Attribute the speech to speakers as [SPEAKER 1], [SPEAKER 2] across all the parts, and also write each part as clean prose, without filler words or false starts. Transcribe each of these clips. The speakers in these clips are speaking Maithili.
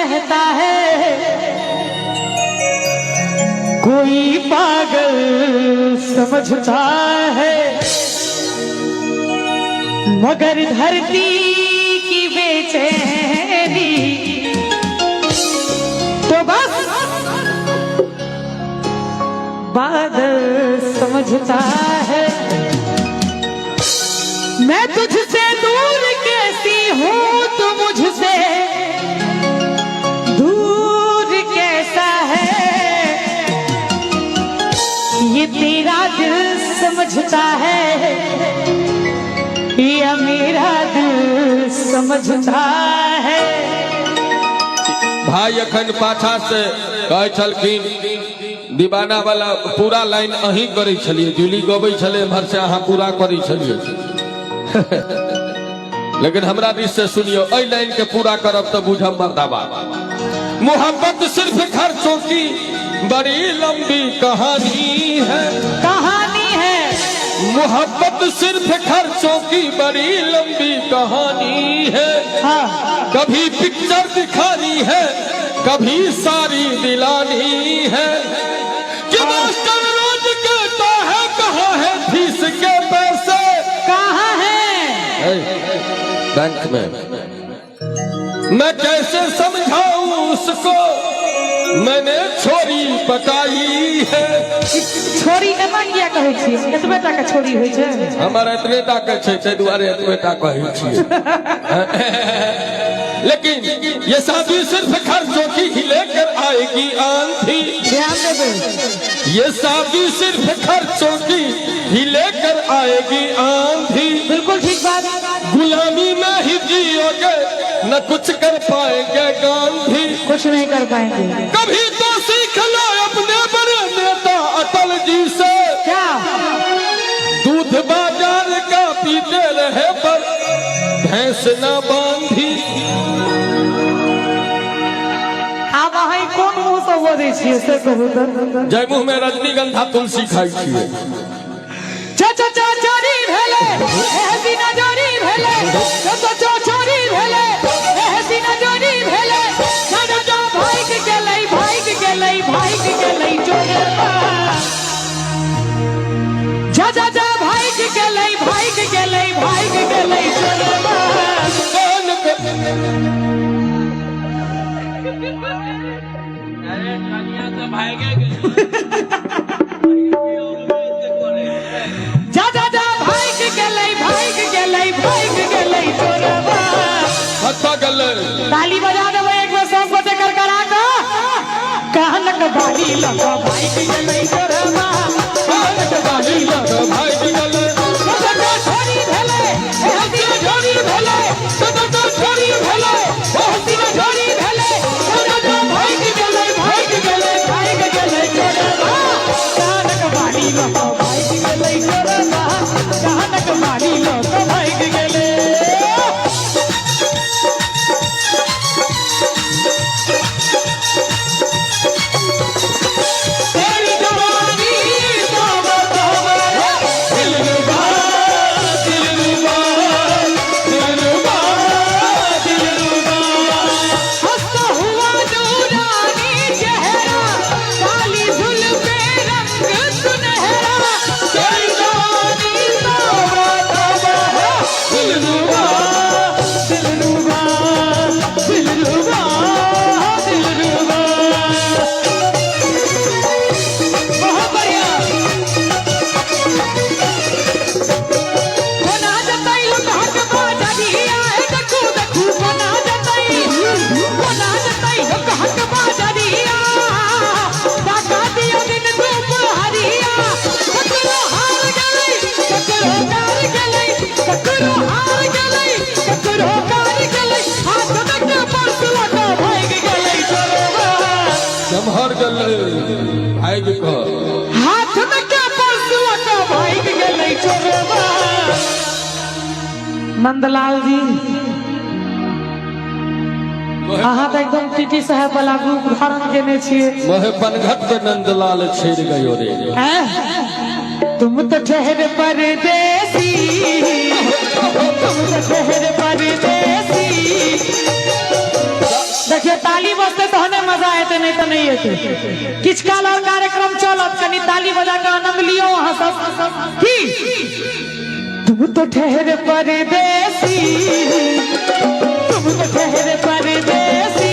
[SPEAKER 1] कहता है, कोई पागल समझता है, मगर धरती की बेचैनी तो बस बादल समझता है। मैं तुझसे दूर कैसी हूँ, तू मुझसे दूर कैसा है। ये तेरा दिल समझता है या मेरा दिल समझता है।
[SPEAKER 2] भाई अखन पाछा से कहै छलखिन, दीवाना वाला पूरा लाइन अहीं करै छलियै, जूली गबै छलै एम्हर से, अहाँ पूरा करै छलियै। लेकिन हमरा दिस से सुनियो, एहि लाइन के पूरा करब तऽ बुझब मर्दाबा। मोहब्बत सिर्फ खर्चों की बड़ी लंबी कहानी है।
[SPEAKER 1] कहानी है।
[SPEAKER 2] मोहब्बत सिर्फ खर्चों की बड़ी लंबी कहानी है। कभी पिक्चर दिखानी है, कभी सारी दिलानी है। कि मास्टर रोज कहता है, कहाँ है फीस के पैसे?
[SPEAKER 1] कहाँ है?
[SPEAKER 2] बैंक में। मैं कैसे समझाऊं उसको, मैंने छोरी पटाई है।
[SPEAKER 1] छोरी एना किया कहै छियै? एतबे टा के छोरी होइ छै?
[SPEAKER 2] हमर एतबे टा के छै, ताहि दुआरे एतबे टा कहै छियै। लेकिन ये शादी सिर्फ खर्चों की ही लेकर आएगी आंधी।
[SPEAKER 1] ध्यान देबै।
[SPEAKER 2] ये शादी सिर्फ खर्चों की ही लेकर आएगी आंधी।
[SPEAKER 1] बिल्कुल ठीक बात।
[SPEAKER 2] गुलामी में ही जियोगे, न कुछ कर पाएंगे गांधी।
[SPEAKER 1] कुछ नहीं कर पाएंगे।
[SPEAKER 2] कभी तो सीख लो अपने बड़े नेता अटल जी से।
[SPEAKER 1] क्या?
[SPEAKER 2] दूध बाजार का पीते रहे पर भैंस न बांधी।
[SPEAKER 1] आब अहाँ कोन मुँह से बजै छियै, से कहू तऽ।
[SPEAKER 2] जय मुंह में रजनीगंधा तुलसी खाई छियै।
[SPEAKER 1] चा चा चा चोरी भेलै, एह दिना चोरी भेलै। चा चा चा चोरी भेलै, एह दिना चोरी भेलै। चा चा चा भागि गेलै, भागि गेलै, भागि गेलै चोरबा। जा जा जा भागि गेलै, भागि गेलै, भागि गेलै चोरबा।
[SPEAKER 2] कौन
[SPEAKER 3] अरे, कनिया तऽ भागे गेलै।
[SPEAKER 1] जा जा जा भागि गेलै, भागि गेलै, भागि गेलै चोरबा।
[SPEAKER 2] कतऽ गेलै?
[SPEAKER 1] ताली बजा देबै एक बेर सब गोटे करकरा कऽ। कानक बाली लऽ कऽ भागि गेलै चोरबा।
[SPEAKER 2] कानक बाली लऽ कऽ भागि गेलै।
[SPEAKER 1] कतऽ छोरी भेलै, एह दिन चोरी भेलै। कतऽ छोरी भेलै, एह दिन चोरी भेलै। कतऽ भागि गेलै, भागि गेलै, भागि गेलै चोरबा। कानक बाली लऽ कऽ भागि गेलै चोरबा। कानक बाली लऽ कऽ भागि गेलै। तेरी जवानी तौबा तौबा।
[SPEAKER 2] दिलरुबा, दिलरुबा, दिलरुबा, दिलरुबा।
[SPEAKER 1] हंसता हुआ नूरानी चेहरा, काली जुल्फे, रंग सुनहरा। तेरी जवानी तौबा तौबा।
[SPEAKER 2] दिलरुबा।
[SPEAKER 1] दिलरुबा, दिलरुबा, दिलरुबा। बहुत बढ़िया। कोना जतै लोकहक बाजरिया हे, देखू देखू, कोना जतै, कोना जतै लोकहक बाजरिया। टाका दियो दिन दुपहरिया। ककरो हार गेलै, ककरो कार गेलै, ककरो हार गेलै, ककरो कार गेलै। हाथ में के पर्स लऽ कऽ भागि गेलै चोरबा।
[SPEAKER 2] सम्हर गेलै भागि कऽ।
[SPEAKER 1] हाथ में के पर्स लऽ कऽ भागि गेलै चोरबा। नंदलाल जी, अहाँ तऽ एकदम टीटी साहेब वाला रूप धारण केने छियै।
[SPEAKER 2] मोहे पनघट के नंदलाल छेड़ गयो रे।
[SPEAKER 1] हैं? तुम तो ठहरे परदेसी, तुम तो ठहरे परदेसी। देखियो ताली बजते तहने मजा एतै, नहीं तो नहीं एतै। किछु काल और कार्यक्रम चलत, कनी ताली बजा के आनंद लियो अहाँ सब। की तुम तो ठहरे परदेसी, तुम तो ठहरे परदेसी,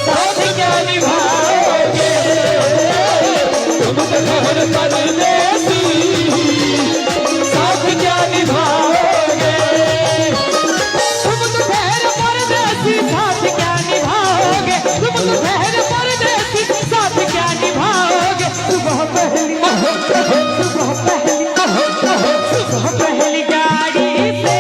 [SPEAKER 1] साथ क्या निभाओगे।
[SPEAKER 2] तुम तो ठहरे परदेसी, साथ क्या निभाओगे।
[SPEAKER 1] तुम तो ठहरे परदेसी, साथ क्या निभाओगे। तुम तो ठहरे परदेसी, साथ क्या निभाओगे। सुबह पहली, सुबह पहली, सुबह पहली गाड़ी से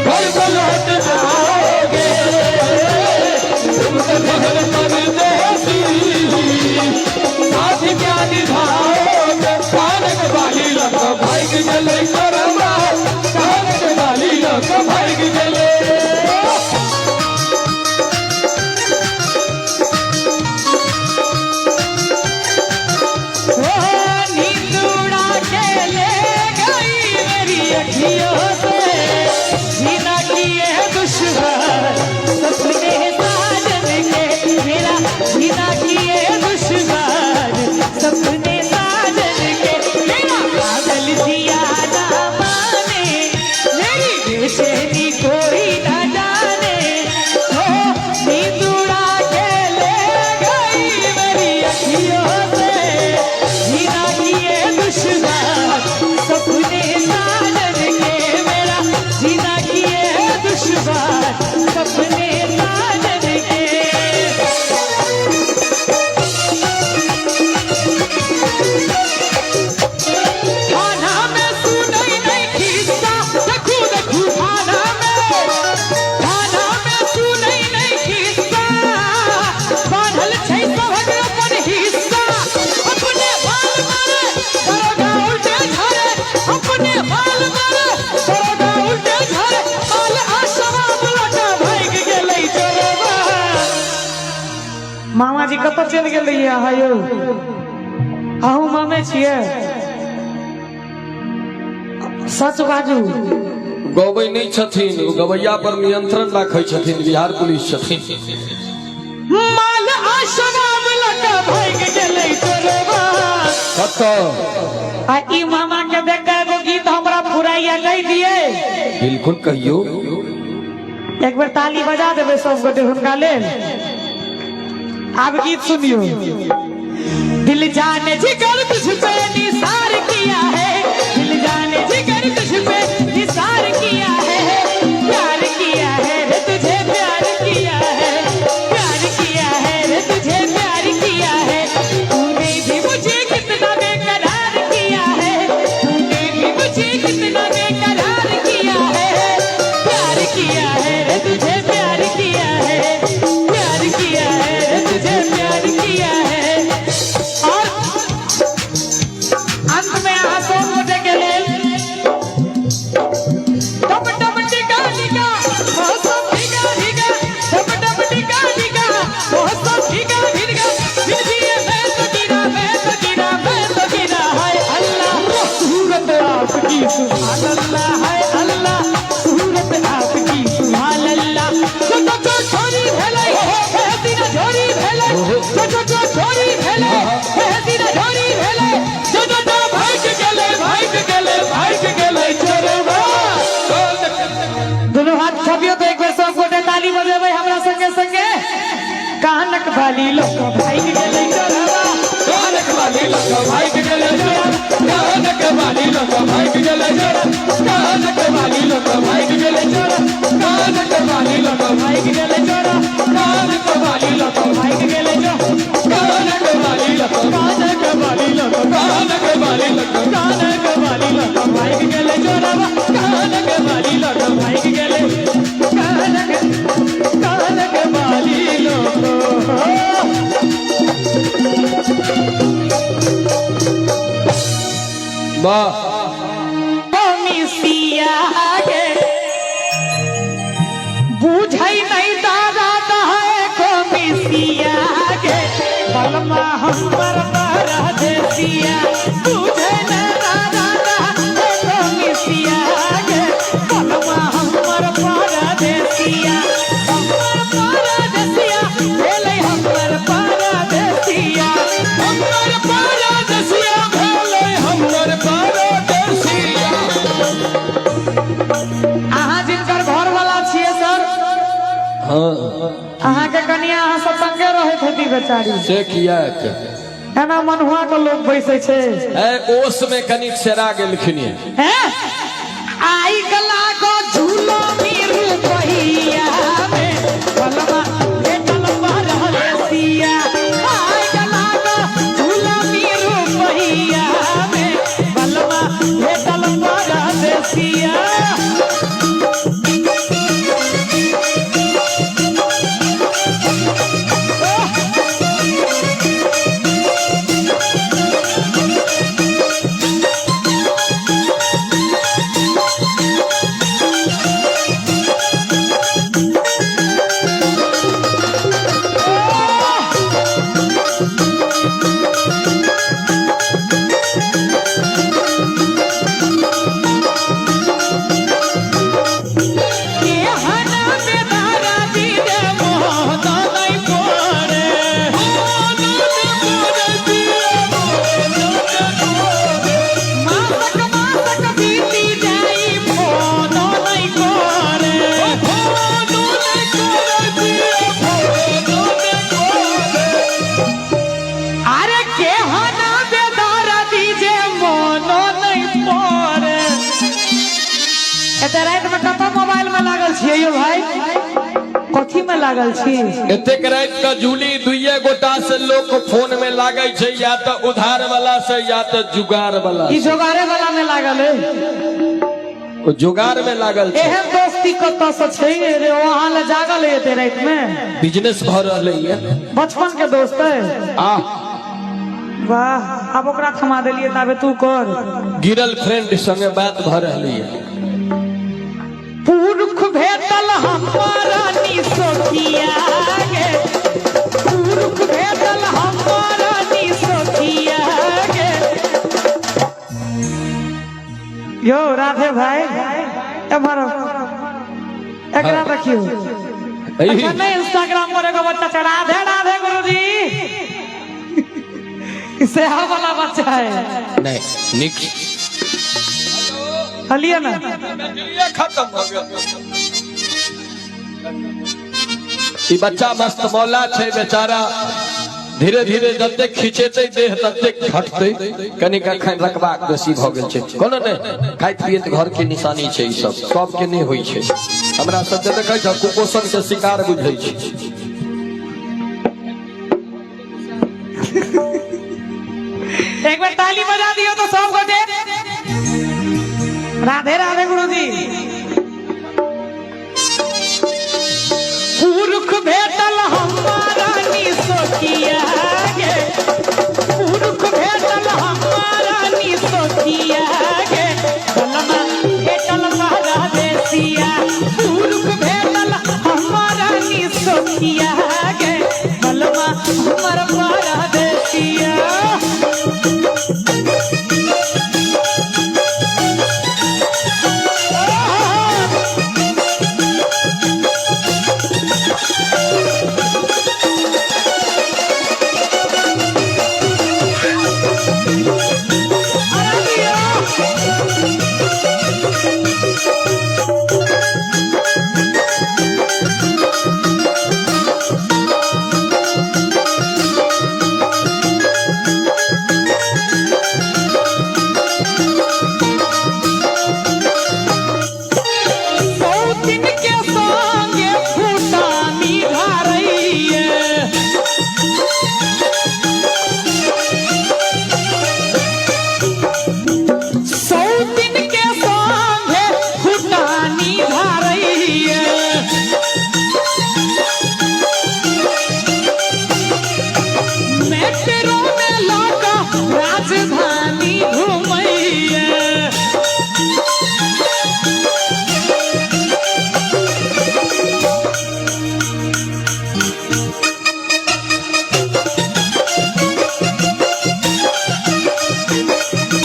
[SPEAKER 2] घर को लौट आओगे। तुम तो ठहरे परदेसी, साथ क्या निभाओगे। कानक बाली लग भाग गेलै करमा, कानक बाली लग भाग गेलै।
[SPEAKER 1] ओ नींद उड़ा के ले गई मेरी अखियों से, जीना किए दुश्वार सपने साजन के। मेरा जीना किए दुश्वार सपने साजन के। मेरा पागल जिया ना माने, मेरी बेचैनी कोई ना जाने। ओ नींद उड़ा के ले गई मेरी अखियों से, जीना किए दुश्वार सपने साजन के। मेरा जीना किए दुश्वार सपने साजन के। खाना में सुनई नहीं खिस्सा, देखू देखू खाना में, खाना में सुनई नहीं खिस्सा, बान्हल छै सभक अपन हिस्सा। अपने बाल मारे दरोगा उल्टे झारे, अपने बाल मारे दरोगा उल्टे झारे, बाल आ शराब लटा भागि गेलै चोरबा। मामाजी कतऽ चलि गेलियै अहाँ यौ? अहूँ मामे छियै? सच बाजू।
[SPEAKER 2] गबै नहि छथिन, ओ गवैया पर नियंत्रण राखै छथिन, बिहार पुलिस छथिन।
[SPEAKER 1] माल आ शराब लटा भागि गेलै चोरबा।
[SPEAKER 2] कतऽ?
[SPEAKER 1] आ ई मामा के देख के एगो गीत हमरा फुराइया कहि दिए।
[SPEAKER 2] बिल्कुल कहियौ।
[SPEAKER 1] एक बेर ताली बजा देबै सब गोटे हुनका लेल। आब गीत सुनियो। दिल जाने जिगर तुझ पे निसार किया है, दिल जाने जिगर तुझ पे निसार किया है, प्यार किया है रे तुझे प्यार किया है, प्यार किया है रे तुझे प्यार किया है। तूने भी मुझे कितना बेकरार किया है, तूने भी मुझे कितना बेकरार किया है, प्यार किया है रे तुझे प्यार किया है, प्यार किया है रे तुझे प्यार किया है। और अंत में अहाँ सब गोटे के लेल टप टप टिका टिका मौसम भीगा भीगा, टप टप टिका टिका मौसम भीगा भीगा, फिर भी ये मैं तो गिरा, मैं तो गिरा, मैं तो गिरा। हाय अल्लाह सूरत आपकी सुभान अल्लाह, हाय अल्लाह सूरत आपकी सुभान अल्लाह। छोटो चो छोरी भेलै हे हसीना झोरी भेलै, छोटो चो छोरी भेलै हे हसीना झोरी भेलै, छोटो चो भागि गेलै, भागि गेलै, भागि गेलै चोरबा। दुनू हाथ छबियो तो एक बेर सब गोटे ताली बजेबै हमरा संगे संगे। कानक बाली लोक भागि गेलै चोरबा,
[SPEAKER 2] कानक बाली लग भागि गेलै चोरा, कानक बाली लग भागि गेलै चोरा, कानक बाली लग भागि गेलै चोरा, कानक बाली लग
[SPEAKER 1] भागि गेलै चोरा,
[SPEAKER 2] कानक बाली लग
[SPEAKER 1] भागि गेलै चोरा,
[SPEAKER 2] कानक बाली लग
[SPEAKER 1] कानक बाली लोक,
[SPEAKER 2] कानक बाली लग
[SPEAKER 1] कानक बाली लोक भागि गेलै चोरबा, कानक बाली लोक भागि गेलै, कानक कानक बाली लोक।
[SPEAKER 2] वाह।
[SPEAKER 1] मिसिया गे बुझै नहीं दादा है को मिसिया गे, बलमा हमर परदेसिया, बुझै नहीं दादा है को मिसिया गे, बलमा हमर परदेसिया।
[SPEAKER 2] हाँ।
[SPEAKER 1] अहाँके कनिया अहाँ सब संगे रहैत हेती बेचारी।
[SPEAKER 2] से किएक?
[SPEAKER 1] एना मनुआ के लोग बैसै छै।
[SPEAKER 2] ए ओस में कनिक सेरा गेलखिन ये।
[SPEAKER 1] हैं? आई गला को झूलो मीरू पहिया में बलमा भेटल परदेसिया। आई गला को झूलो मीरू पहिया में बलमा भेटल परदेसिया। एहन बेदारा दीदे मोहन नहीं पड़े। मासक मासक बीती जाई फोन नहीं करे। अरे केहन बेदारा दीजे मोन नहीं पड़े। एते राति में कतऽ मोबाइल में लागल छियै यौ भाई? कथी में लागल छी?
[SPEAKER 2] एतेक राति का जूली दुइये गोटा से लोग फोन में लागै छै, या तऽ उधार वाला से या तऽ जुगाड़ वाला।
[SPEAKER 1] ई जोगारे वाला में लागल है।
[SPEAKER 2] ओ जुगाड़ में लागल छै।
[SPEAKER 1] एहन दोस्ती कतऽ से छै रे? ओ अहाँ लए जागल है एते राति में?
[SPEAKER 2] बिजनेस भऽ रहलै ये।
[SPEAKER 1] बचपन के दोस्त है।
[SPEAKER 2] आ
[SPEAKER 1] वाह, आब ओकरा थमा देलियै ताबे तू कर।
[SPEAKER 2] गिरल फ्रेंड संगे बात भऽ रहलै ये।
[SPEAKER 1] पुरुख भेटल हमारा निसोखिया गे। पुरुख भेटल हमारा निसोखिया गे। यौ राधे भाई एम्हर एकरा देखियौ। अच्छा नहीं, इंस्टाग्राम पर एगो बच्चा छै राधे राधे गुरुजी, सेहा वाला बच्चा है।
[SPEAKER 2] नहीं निक
[SPEAKER 1] हलिए ना।
[SPEAKER 2] खत्म हो गया। ई बच्चा मस्त मौला छै बेचारा, धीरे धीरे जतेक खिंचेतै देह ततेक घटतै। कनिक अखन रकबाक बेसी भऽ गेल छै। कोनो नहि, खाइत पियैत घर के निशानी छै ई सब, सबके नहि होइ छै। हमरा सबके देखै छ कुपोषण के शिकार बुझै छै।
[SPEAKER 1] एक बार ताली बजा दियो तो सब गोटे। राधे राधे गुरुजी। पुरुख भेटल हमारा निसोखिया गे। पुरुख भेटल हमारा निसोखिया गे। बलमा भेटल परदेसिया। पुरुख भेटल हमारा निसोखिया गे। बलमा हमर परदेसिया। सौतिन के संगे फूटानी धारैये। सौतिन के संगे फूटानी धारैये। मेट्रो में लऽ राजधानी घुमैये।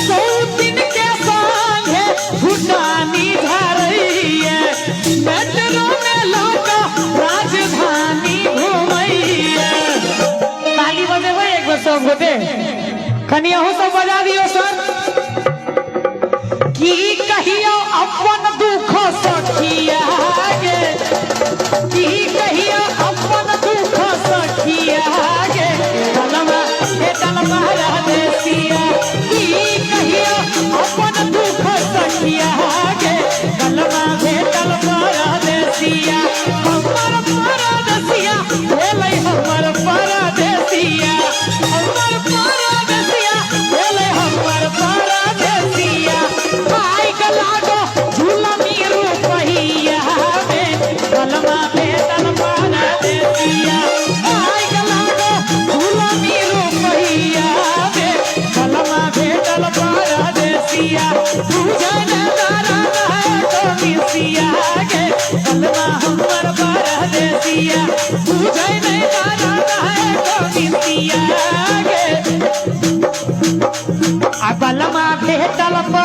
[SPEAKER 1] सौतिन के संगे फुटानी धरैये। मेट्रो में लऽ राजधानी घुमैये। ताली बजेबै एक बेर सब गोटे। कनि अहूँ सब बजा दियौ सर। की कहियो अपन दुख सखिया गे। की कहियो बलमा भेटल पर।